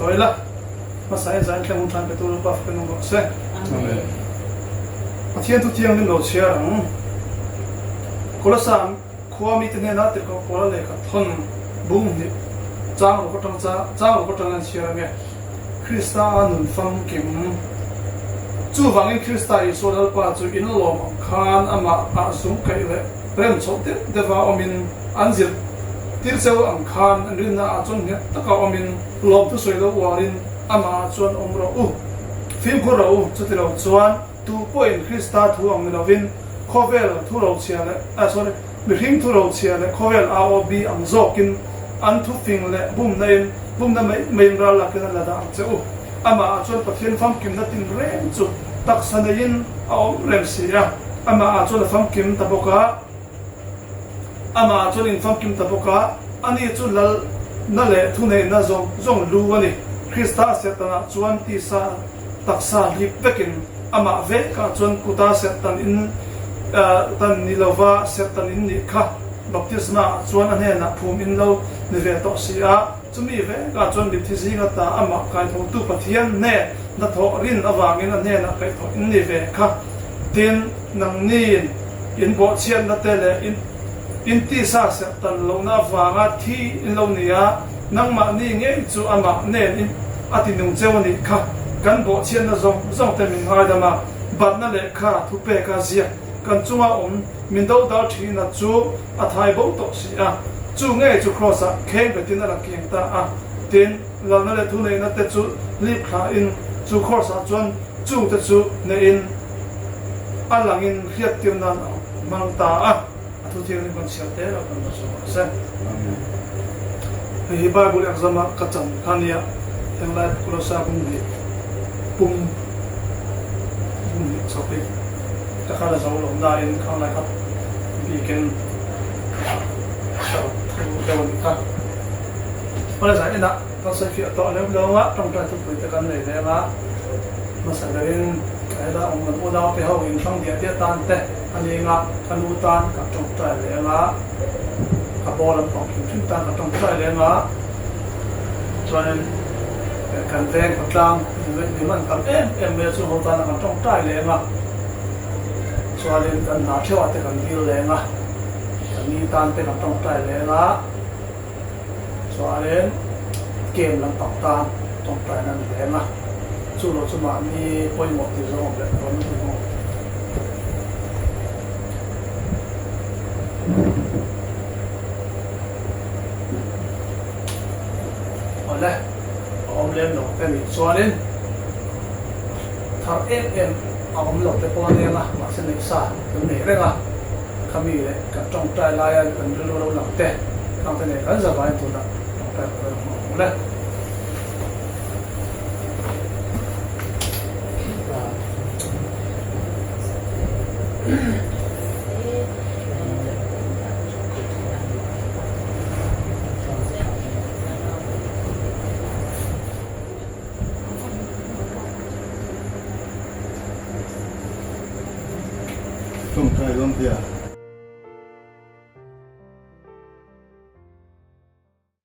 tawh ila. Hmasa in zain thleng hun than pe tu Lalpa fak in awm rawh se. Amen. Pathian thu thianghlim lo chhiar ang. Kolasa khua mite hnenah tirhkoh Paula lehkha thawn bung hnih chang ruk atang chang ruk atang an chhiar ange. Krista a nun famkim. Chuvangin Krista Isua Lalpa chu in lawm ang khan amah ah zung kaih leh rem chhoh deuh deuha awmin an zir tir cheu ang khan an rinna ah chuan nghet taka awmin lawmthu sawi lo uarin amah ah chuan awm rawh u. Fimkhur rawh u, chuti lo chuan tu pawhin Krista thu ang ni lovin khawvel thu rochhia leh, ah sorry, mihring thu rochhia leh khawvel AOB ang zawkin an thu fing leh bumna in bumna mai maiin ral lakin an la dah ang che u. Amah ah chuan Pathian famkimna tinreng chu taksa neiin a awm reng si a, amah ah chuan a famkim ta bawk a. Amah chuan infamkim ta bawk a, ani chu lal na leh thuneihna zawng zawng lu a ni. Krista Sehtanah chuan tisa taksa hlip vekin amah vekah chuan kuta Sehtan in tan ni lova Sehtan in nih kha baptisma ah chuan a hnenah phum in lo ni ve tawh si a. Chumi vekah chuan mitthi zinga ta amah kaithawhtu Pathian hnen hnathawh rin avangin a hnenah kaihthawh in ni ve kha. Tin, nangniin in bawhchhiatna te leh in in tisa serh tan lohna avanga thi in lo ni a, nangmahni ngei chu amah nen in a ti nung cheu a nih kha. Kan bawhchhiatna zawng zawng te min ngaidam a, batna lehkha thupeka ziak kan chunga awm min dodal thina chu a thai bo tawh si a, chu ngei chu Kraws-ah kheng betin a la kiang ta a. Tin, lalna leh thuneihna te chu lip thlain chu Kraws-ah chuan chungte chu neihin a langin hriattir nan a hmang ta a. A thu thianghlim kan chhiar te lo kan la sawi rawh se. Hei hi Bible exam-a ka chan kha nia, henglai Kolosa bung hnih pum bung hnih chawp hi. Ka kal a zo lo nain khang lai kha bikin ka rawn thu deuh a nih kha. Awle zan inah kan sawi fiah tawh leuh leuh a, tawngtai thupui te kan nei leng a, hmasa berin hela awm kan unau te ho in hrang diah diah tan te a ni anga ka nu tan ka tawngtai leng a, ka ball an pang hrim hrim tan ka tawngtai leng a, chuanin kan veng khawtlang mi man tam em em mai a chung ho tana kan tawngtai leng a, chuanin kan hna theuhah te kan dil leng a, kan ni tan te kan tawngtai leng a, chuanin game lampang tan tawngtai na ni leng a, chu lo chu mahni pawimawh tih zawng awm leh dawn a ni maw. Awle, a awm lem lo te nih chuanin thar em em a awm lo te pawh a neng a, mahse neih sa kan nei reng a, khami leh kan tawngtai laia kan rilru lo lang te khang te nei kan zavain tunah tawngtai pawh a hmu ang le. Tawngtai dawn tia.